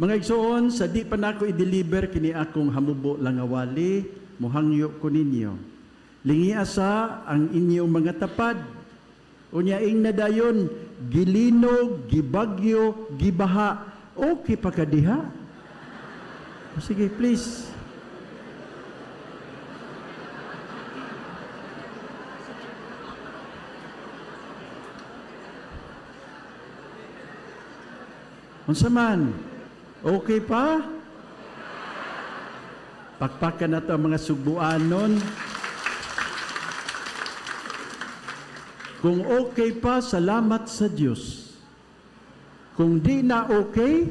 Mga igsoon, sa di pa nako i-deliver kini akong hamubo lang nga wali, muhangyo ko ninyo. Lingia sa ang inyong mga tapad. Unya ing nadayon, gilinog, gibagyo, gibaha. Okay pa ka diha? O sige, please. Unsa man? Okay pa? Pakpakan na to ang mga sugbuanon. Kung okay pa, salamat sa Diyos. Kung di na okay,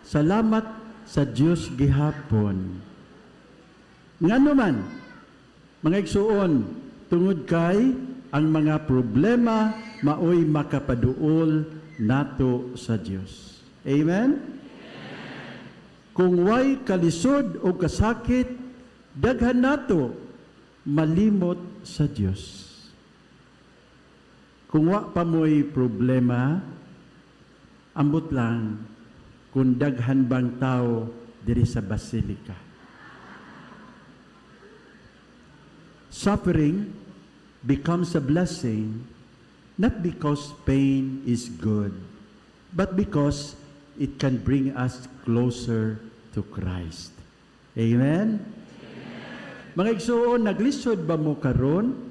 salamat sa Diyos gihapon. Ngano man, mga igsuon, tungod kay ang mga problema maoy makapaduol nato sa Diyos. Amen? Kung way kalisod o kasakit, daghan nato malimot sa Diyos. Kung wa pa mo'y problema, ambot lang kung daghan bang tao diri sa basilika. Suffering becomes a blessing not because pain is good, but because it can bring us closer to Christ. Amen? Mga igsoon, naglisod ba mo karon?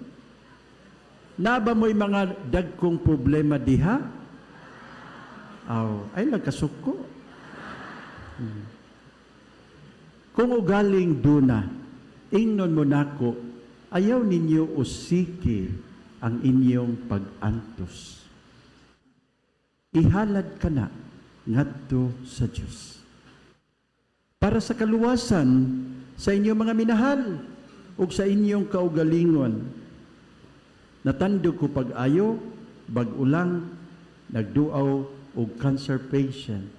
Naa ba mo'y mga dagkong problema diha? Aw, ay nagkasuko. Kung ugaling duna, ingnon mo nako, ayaw ninyo usiki ang inyong pag-antos. Ihalad ka na ngadto sa Dios. Para sa kaluwasan sa inyong mga minahal ug sa inyong kaugalingon. Natandog ko pag-ayo, bag-o lang, nagduaw og cancer patient.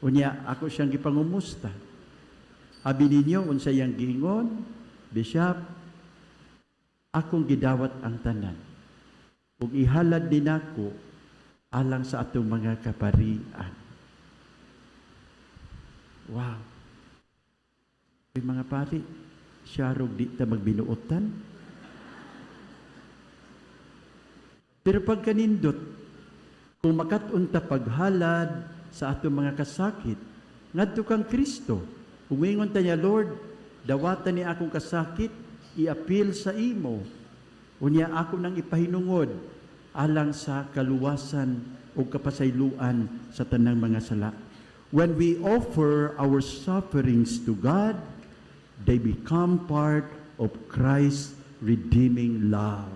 Unya, ako siyang gipangumusta. Abi ninyo, unsa iyang giingon, "Bishop, akong gidawat ang tanan. Ug ihalad din ako alang sa atong mga kaparian." Wow. Uy, mga pari, siyarog di ta magbinuotan. Pero pagkanindot, kung makat-on ta paghalad sa atong mga kasakit, ngadto kang Kristo, umingon ta niya, "Lord, dawatan ni akong kasakit, iapil sa imo. Unya ako nang ipahinungod alang sa kaluwasan o kapasayloan sa tanang mga sala." When we offer our sufferings to God, they become part of Christ's redeeming love.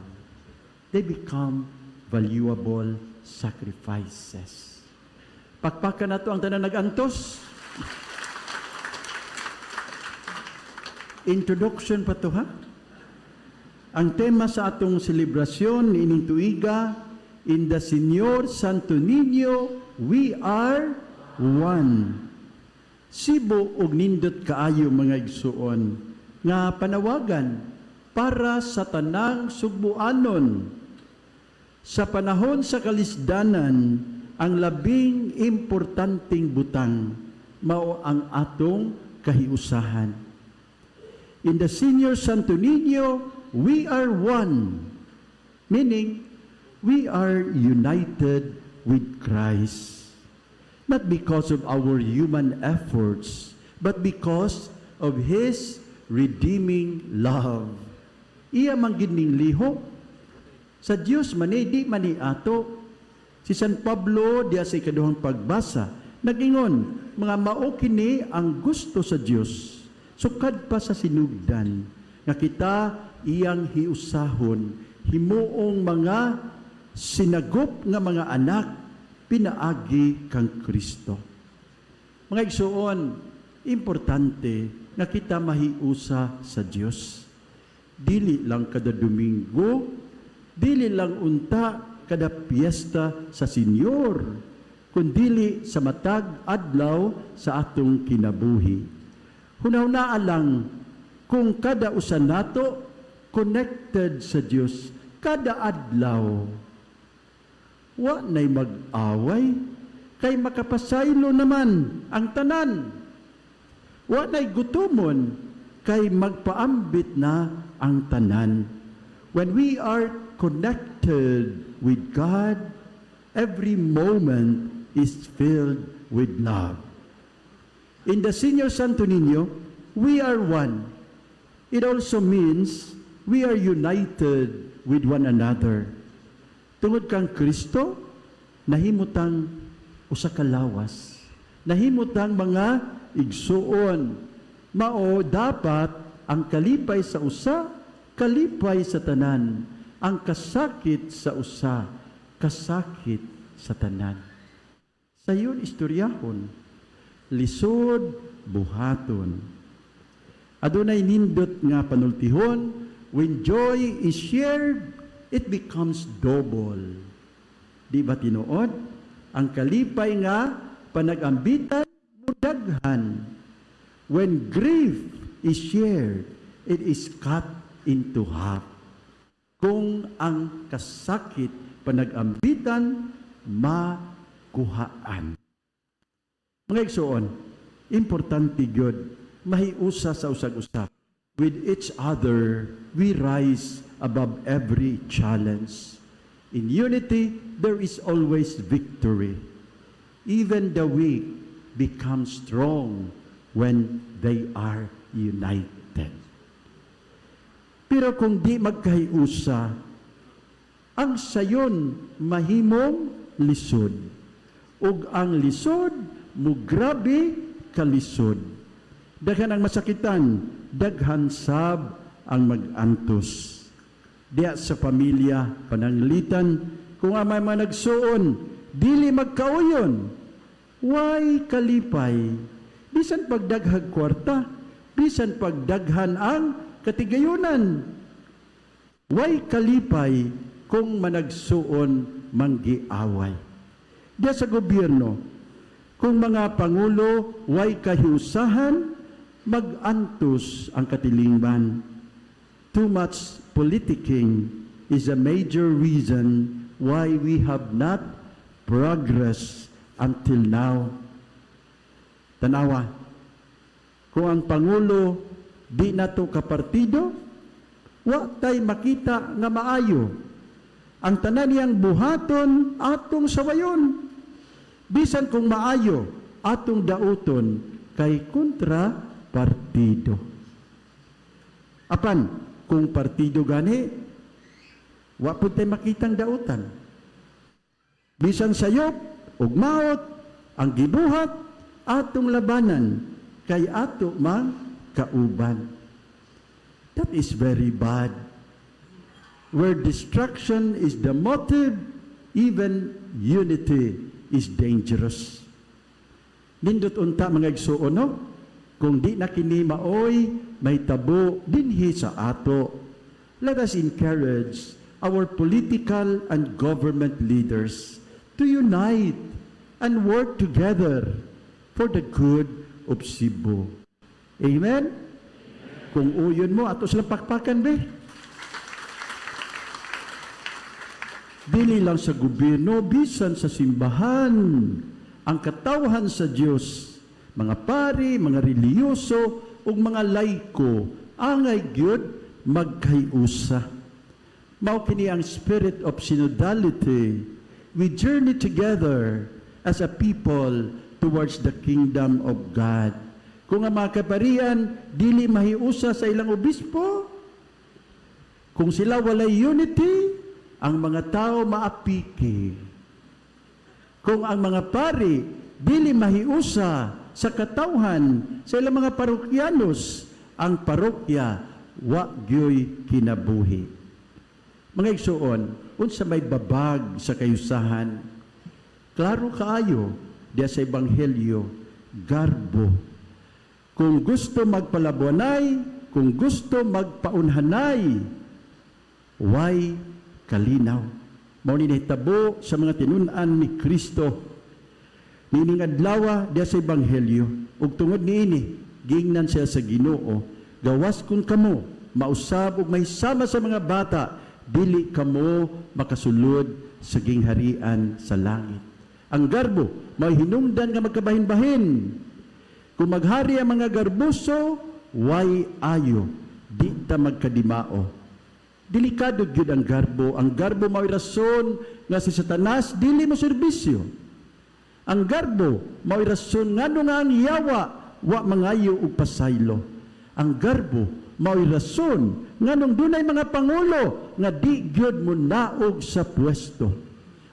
They become valuable sacrifices. Pakpakan nato ang tanan nag-antos. Introduction pa to, ha? Ang tema sa atong selebrasyon niining tuiga, "In the Señor Santo Niño, we are one." Sibo og nindot kaayo, mga igsuon, nga panawagan para sa tanang sugbuanon. Sa panahon sa kalisdanan, ang labing importanteng butang mao ang atong kahiusahan. In the Señor Santo Niño, we are one. Meaning, we are united with Christ. Not because of our human efforts, but because of His redeeming love. Iya man gid ning lihok. Sa Dios man ni, di man ni ato. Si San Pablo diya sa ikaduhang pagbasa, nagingon, mga mao kini ang gusto sa Dios. Sukad pa sa sinugdan, nga kita iyang hiusahon, himuong mga sinagop nga mga anak, pinaagi kang Kristo. Mga igsuon, importante nga kita mahiusa sa Dios. Dili lang kada Domingo, dili lang unta kada piyesta sa Senyor, kundili sa matag adlaw sa atong kinabuhi. Hunahunaa lang kung kada usa nato connected sa Dios kada adlaw. Wa nay mag-away, kay makapasaylo naman ang tanan. Wa nay gutumon, kay magpaambit na ang tanan. When we are connected with God, every moment is filled with love. In the Senior Santo Niño, we are one. It also means we are united with one another. Tungod kang Kristo, nahimutang usa ka lawas. Nahimutang mga igsuon. Mao dapat ang kalipay sa usa, kalipay sa tanan. Ang kasakit sa usa, kasakit sa tanan. Sayon istoryahon, lisod buhaton. Adunay nindot nga panultihon, when joy is shared, it becomes double. Di ba tinuod? Ang kalipay nga panagambitan, mudaghan. When grief is shared, it is cut into half. Kung ang kasakit panagambitan, makuhaan. Mga igsoon, importante gyud mahiusa sa usag-usa. With each other, we rise above every challenge. In unity, there is always victory. Even the weak become strong when they are united. Pero kung di magkahiusa, ang sayon mahimong lisod. Ug ang lisod, mugrabe kalisod. Daghan ang masakitan, daghan sab ang mag-antos. Diya sa pamilya, pananglitan, kung ang may mga nagsuon, dili magkauyon, way kalipay? Bisan pagdaghag kwarta, bisan pagdaghan ang katigayunan, way kalipay kung managsuon manggiaway. Diya sa gobyerno, kung mga pangulo way kahiusahan, magantos ang katilingban. Too much politicking is a major reason why we have not progressed until now. Tanawa, kung ang pangulo di nato kapartido, wa tay makita nga maayo. Ang tanan niyang buhaton, atong sawayon. Bisan kung maayo, atong dauton kay kontra partido. Apan, kung partido gani, wa pud tay makitang dautan. Bisan sayop ug maot ang gibuhat, atong labanan kay ato mang kauban. That is very bad. Where destruction is the motive, even unity is dangerous. Nindot unta, mga igsuon, no? Kung di na kini maoy mahitabo dinhi sa ato. Let us encourage our political and government leaders to unite and work together for the good of Cebu. Amen? Kung uyon mo, ato silang pakpakan, be. Dili lang sa gobyerno, bisan sa simbahan, ang katawhan sa Dios, mga pari, mga relihiyoso, ug mga laiko, angay gyud magkahiusa. Mao kini ang spirit of synodality. We journey together as a people towards the kingdom of God. Kung ang mga kaparian dili mahiusa sa ilang obispo, kung sila walay unity, ang mga tao maapiki. Kung ang mga pari dili mahiusa sa katawhan sa ilang mga parokyanos, ang parokya wa gyoy kinabuhi. Mga igsuon, unsa may babag sa kayusahan? Klaro kaayo diya sa Ebanghelyo, garbo. Kung gusto magpalabuanay, kung gusto magpaunhanay, way kalinaw. Mao ni nahitabo sa mga tinun-an ni Kristo. Niining adlawa diya sa Ebanghelyo, ug tungod niini, giingnan siya sa Ginoo, gawas kung kamo mausab ug mahisama sa mga bata, dili kamo makasulod sa gingharian sa langit. Ang garbo may hinungdan nga magkabahin-bahin. Kung maghari ang mga garboso, way ayo, di ta magkadimao. Delikado gyud ang garbo. Ang garbo mao'y rason nga si Satanas dili mo serbisyo. Ang garbo mao'y rason ngano nga ang yawa wa mangayo og pasaylo. Ang garbo mao'y rason nganong dunay mga pangulo nga di gyud mo naog sa pwesto.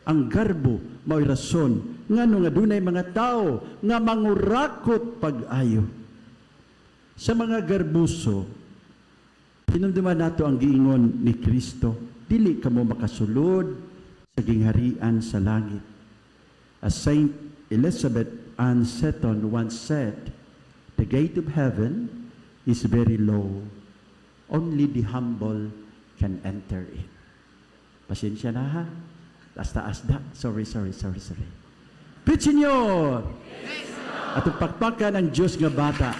Ang garbo mao'y rason ngano nga dunay mga tao nga mangurakot pag-ayo. Sa mga garbuso, hinumduman nato ang giingon ni Kristo, "Dili kamo makasulod sa gingharian sa langit." As Saint Elizabeth Ann Seton once said, "The gate of heaven is very low. Only the humble can enter it." Pasensya na ha. Taas-taas da. Sorry, sorry, sorry, sorry. Praise Señor! Atong pakpakan ang Diyos nga bata.